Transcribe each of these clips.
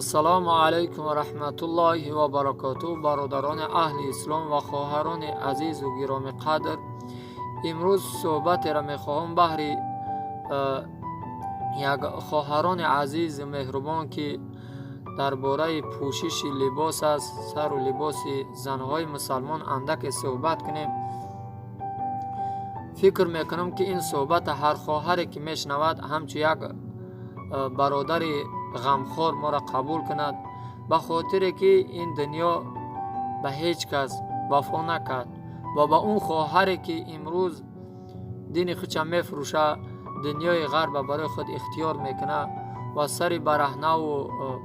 Ассалому алайкум ва раҳматуллоҳи ва баракотуҳ, бародарони аҳли ислом ва хоҳарони азизу гиромиқадр. Имрӯз суҳбатеро мехоҳам баҳри як хоҳарони азизу меҳрубон, ки дар бораи пӯшиши либос аст, сару либоси занҳои мусалмон андаке суҳбат кунем. Фикр мекунам, ки ин суҳбата ҳар хоҳаре ки мешунавад, ҳамчун як бародари ғамхор моро қабул кунад, ба хотире ки ин дунё ба ҳеҷ кас вафо накард ва ба он хоҳаре ки имрӯз дини худша мефурӯша, дунёи ғарба барои худ ихтиёр мекунад ва сари бараҳнаву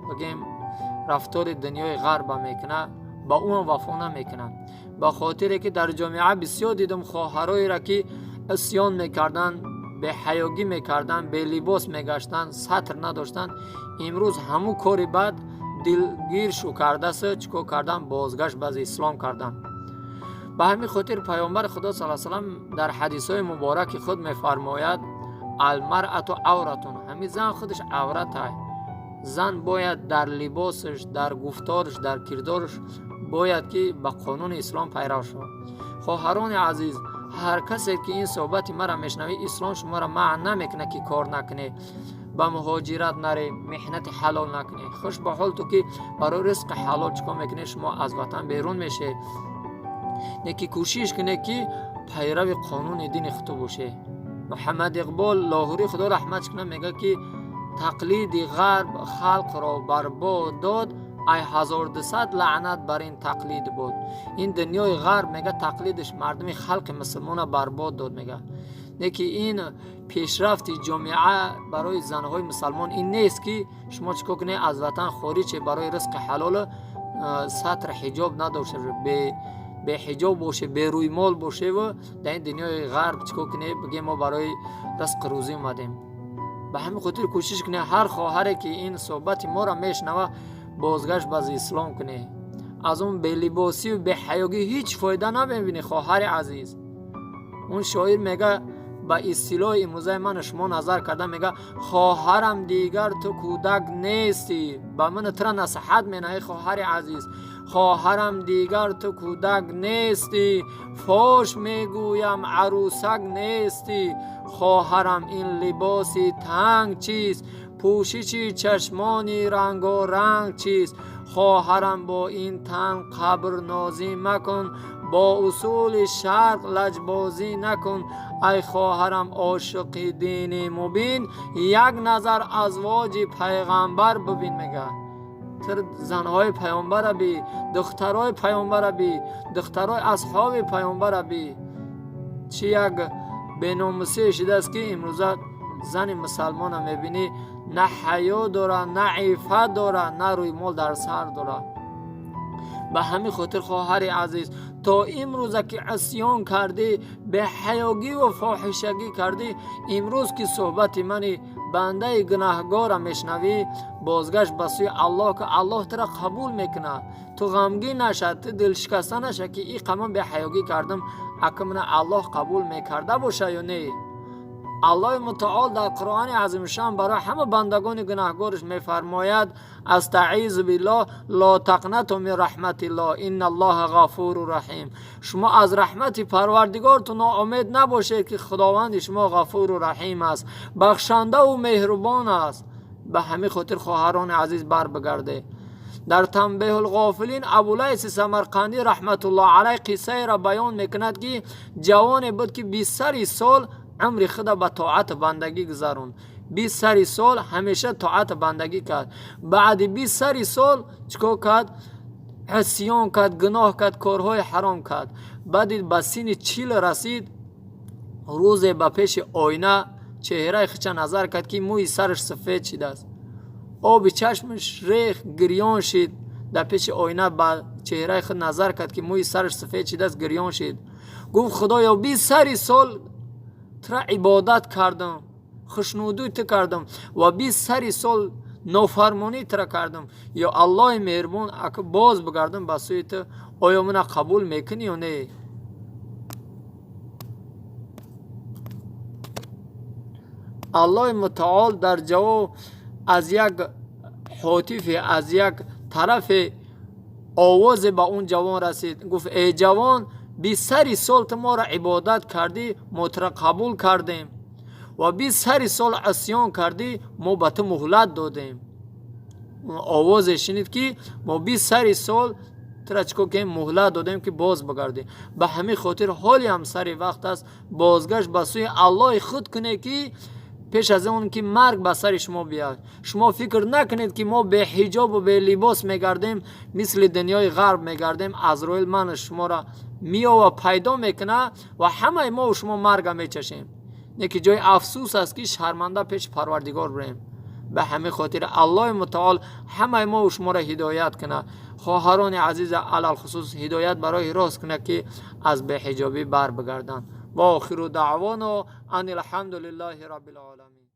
бигем рафтори дунёи ғарба мекунад, ба ӯам вафо намекунад. Ба хотире ки дар ҷомеа бисёр дидам хоҳароеро, ки исён мекарданд, беҳаёгӣ мекарданд, белибос мегаштанд, сатр надоштанд. Имрӯз ҳамун кори бад дилгир шу кардас, чӣ кор кардан? Бозгашт ба ислом кардан. Ба ҳамин хотир Паёмбари Худо сал салам дар ҳадисҳои мубораки худ мефармояд: «Алмарату авратун». Ҳамин зан худаш авратай. Зан бояд дар либосаш, дар гуфтораш, дар кирдораш бояд ки ба қонуни ислом пайрав шавад. Хоҳарони азиз, ҳар касе ки ин суҳбати маро мешунавӣ, ислом шуморо манъ намекунад, ки кор накунед, ба муҳоҷират наре, меҳнати ҳалол накунед. Хуш ба ҳол ту, ки барои ризқи ҳалол чӣ кор мекунед, шумо аз ватан берун мешед, не ки кӯшиш кунед, ки пайрави қонуни дини худту бошед. Муҳаммад Иқбол Лоҳурӣ, Худо раҳматш кунад, мегӯяд, ки тақлиди ғарб халқро барбод дод, ай 1200 лаънат бар ин тақлид буд. Ин дунёи ғарб, мега, тақлидаш мардуми халқи мусулмона барбод дод, мега. Не ки ин пешрафти ҷомеа барои занҳои мусалмон ин нест, ки шумо чӣ кор кунед, аз ватан хориҷ барои ризқи ҳалол сатр ҳиҷоб надошта, беҳиҷоб боше, берӯймол бошеву дар ин дунёи ғарб чӣ кор кунед, бигем мо барои ризқи рӯзӣ омадем. Ба ҳамин хотир кӯшиш кунед, ҳар хоҳаре ки ин суҳбати моро мешунава, бозгашт ба ислом кунед. Аз он белибосию беҳаёгӣ ҳеҷ фоида намебинӣ, хоҳари азиз. Он шоир мега, ба истилоҳи имрӯзаи ману шумо назар карда мега: «Хоҳарам, дигар ту кӯдак нестӣ». Ба ман тура насиҳат менаҳӣ, хоҳари азиз. «Хоҳарам, дигар ту кӯдак нестӣ, фош мегӯям, арӯсак нестӣ. Хоҳарам, ин либоси танг чист, пӯшиши чашмони рангоранг чист? Хоҳарам, бо ин тан қабрнозӣ макун, бо усули шарқ лаҷбозӣ накун. Ай хоҳарам, ошиқи дини мубин, як назар азвоҷи пайғамбар бибин», мега. Тир занҳои паёмбара би, духтарои паёмбара би, духтарои асҳоби паёмбара би. Чӣ як беномусие шудааст, ки имрӯза зани мусалмона мебинӣ, на ҳаё дора, на иффат дора, на рӯймол дар сар дора. Ба ҳамин хотир, хоҳари азиз, то имрӯза ки исён кардӣ, беҳаёгиву фоҳишагӣ кардӣ, имрӯз ки суҳбати мани бандаи гунаҳгора мешунавӣ, бозгашт ба сӯи Аллоҳ, ки Аллоҳ тура қабул мекунад. Ту ғамгин наша, ту дилшикаста наша, ки и қамон беҳаёгӣ кардам, ака мана Аллоҳ қабул мекарда боша ё не. Аллоҳи мутаол дар Қуръони азимшан барои ҳама бандагони гунаҳгораш мефармояд: астаизу биллоҳ, ло тақнату мин раҳматиллоҳ, инналлоҳа ғафуру раҳим. Шумо аз раҳмати Парвардигорту ноумед набошед, ки Худованди шумо ғафуру раҳим аст, бахшандаву меҳрубон аст. Ба ҳамин хотир, хоҳарони азиз, бар бигардед. Дар Танбеҳулғофилин Абулайси Самарқандӣ раҳматуллоҳ алайҳ қиссаеро баён мекунад, ки ҷавоне буд, ки 20 сари сол умри худа ба тоату бандагӣ гузаронд. 20 сари сол ҳамеша тоату бандагӣ кард. Баъди 20 сари сол чӣ кор кард? Исён кард, гуноҳ кард, корҳои ҳаром кард. Баъди ба синни 40 расид, рӯзе ба пеши оина чеҳраи худша назар кард, ки мӯи сараш сафед шидааст. Оби чашмаш рех, гирён шид. Дар пеши оина ба чеҳраи худ назар кард, ки мӯи сараш сафед шидааст, гирён шид. Гуфт: «Худоё, 20 сари сол тура ибодат кардам, хушнудӣ ту кардам ва 20 сари сол нофармонӣ тура кардам. Ё Аллоҳи меҳрубон, ака боз бигардам ба сӯи ту, оё мана қабул мекунӣ ё не?» Аллоҳи мутаол дар ҷавоб аз як Ҳотифе аз як тарафе овозе ба он ҷавон расид, гуфт: «Эй ҷавон, 20 сари сол ту моро ибодат кардӣ, мо туро қабул кардем, ва 20 сари сол исён кардӣ, мо ба ту муҳлат додем». Овозе шунид, ки мо 20 сари сол тура чӣ кор кардем? Муҳлат додем, ки боз бигардӣ. Ба ҳамин хотир ҳоле ҳам сари вақт аст, бозгашт ба сӯи Аллоҳи худ кунед, ки пеш аз он ки марг ба сари шумо биёяд. Шумо фикр накунед, ки мо беҳиҷобу белибос мегардем, мисли дунёи ғарб мегардем, Азроил ману шуморо меова, пайдо мекунад ва ҳамаи мо шумо марга мечашем. Не ки ҷои афсӯс аст, ки шарманда пеши Парвардигор бирем. Ба ҳамин хотир Аллоҳи мутаол ҳамаи мо шуморо ҳидоят кунад, хоҳарони азиза алалхусус ҳидоят барои рост кунад, ки аз беҳиҷобӣ бар бигарданд. Ва охиру даъвоно ан алҳамду лиллаҳи раббил оламин.